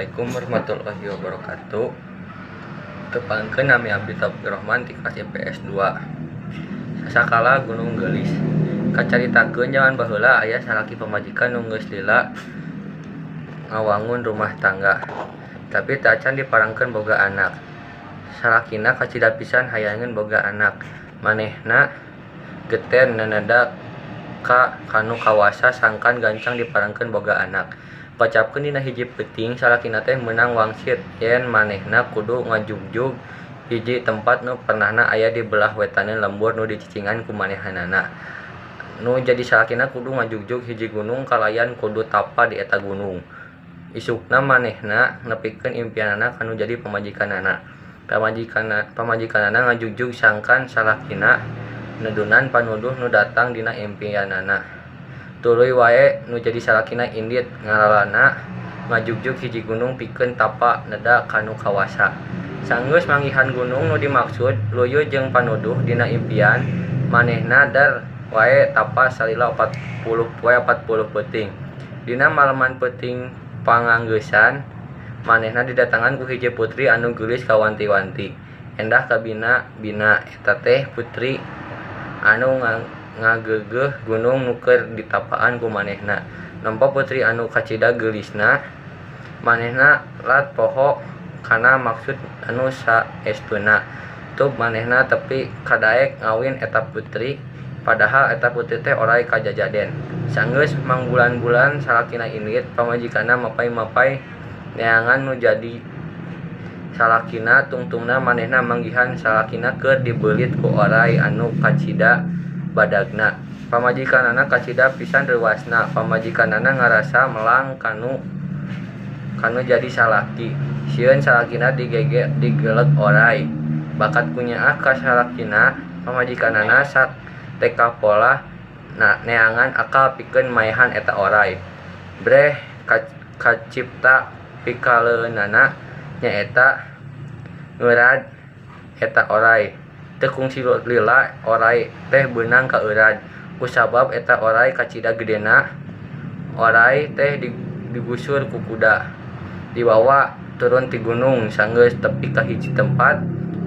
Assalamualaikum warahmatullahi wabarakatuh. Tepangkeun nami abdi Taufik Rohman ti kelas IPS 2. Sasakala Gunung Geulis. Kacaritakeun jaman baheula aya salaki pamajikan nu geus lila ngawangun rumah tangga, tapi teu acan diparengkeun boga anak. Salakina kacida pisan hayangeun boga anak. Manehna geten neneda ka kanu kawasa sangkan gancang diparengkeun boga anak. Kocapkeun dina hiji peuting salakina teh meunang wangsit yen manehna kudu ngajugjug hiji tempat nu pernahna aya di belah wetaneun lembur nu dicicingan ku manehanana. Nu jadi salakina kudu ngajugjug hiji gunung kalayan kudu tapa di eta gunung. Isukna manehna nepikeun impianana kanu jadi pamajikanana. Pamajikanana ngajugjug sangkan salakina nedunan panuduh nu datang dina impianana. Tuluy wae nu jadi salakina indit ngalalana ngajugjug hiji gunung pikeun tapa neda kanu kawasa. Sanggeus manggihan gunung nu dimaksud luyu jeung panuduh dina impian, manehna der wae tapa salila 40 poe 40 peuting. Dina maleman peuting panganggeusan, manehna didatangan ku hiji putri anu geulis kawanti-wanti. Endah kabina-bina eta teh putri anu ngageugeuh gunung nu keur ditapaan ku manehna. Nempo putri anu kacida geulisna, manehna lat poho kana maksud anu saestuna. Tub manehna tepi kadaek ngawin eta putri, padahal eta putri teh oray kajajaden. Sanggeus mangbulan-bulan salakina indit, pamajikanna mapay-mapay neangan nu jadi salakina. Tungtungna manehna manggihan salakina keur dibeulit ku oray anu kacida badagna. Pamajikanana kacida pisan reuwasna. Pamajikanana ngarasa melang kanu jadi salaki. Sieun salakina digeleg oray. Bakat kunyaah ka salakina, pamajikanana sateka polah neangan akal pikeun maehan eta oray. Breh kacipta pikaleunana nyaeta ngeurad eta oray. Teu kungsi lila oray teh beunang kaeurad. Kusabab eta oray kacida gedena, oray teh digusur ku kuda. Dibawa turun ti gunung sanggeus tepi ka hiji tempat,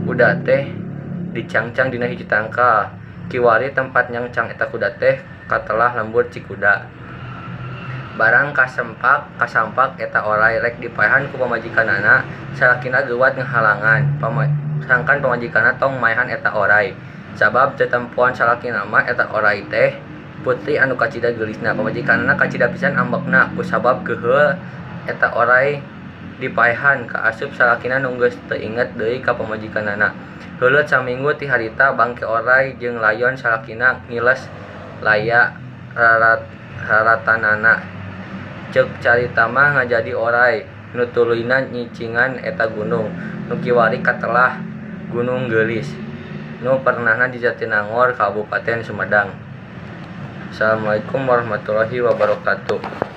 kuda teh dicangcang dina hiji tangkal. Kiwari tempat nyangcang eta kuda teh katelah lembur Cikuda. Barang kasampak eta oray rek dipaehan ku pamajikanana, salakina geuwat ngahalangan. Sangkan pamajikanna tong maehan eta oray. Sabab teu tempoan salakina mah eta oray teh putri anu kacida geulisna. Pamajikanana kacida pisan ambekna kusabab keuheul eta oray dipaehan kaasup salakina nu geus teu inget deui ka pamajikanana. Heuleut saminggu ti harita bangke oray jeung layon salakina ngiles laya raratanana. Ceuk carita mah ngajadi oray nu tuluyna nyicingan eta gunung nu kiwari katelah Gunung Geulis nu pernahna di Jatinangor, Kabupaten Sumedang. Assalamualaikum warahmatullahi wabarakatuh.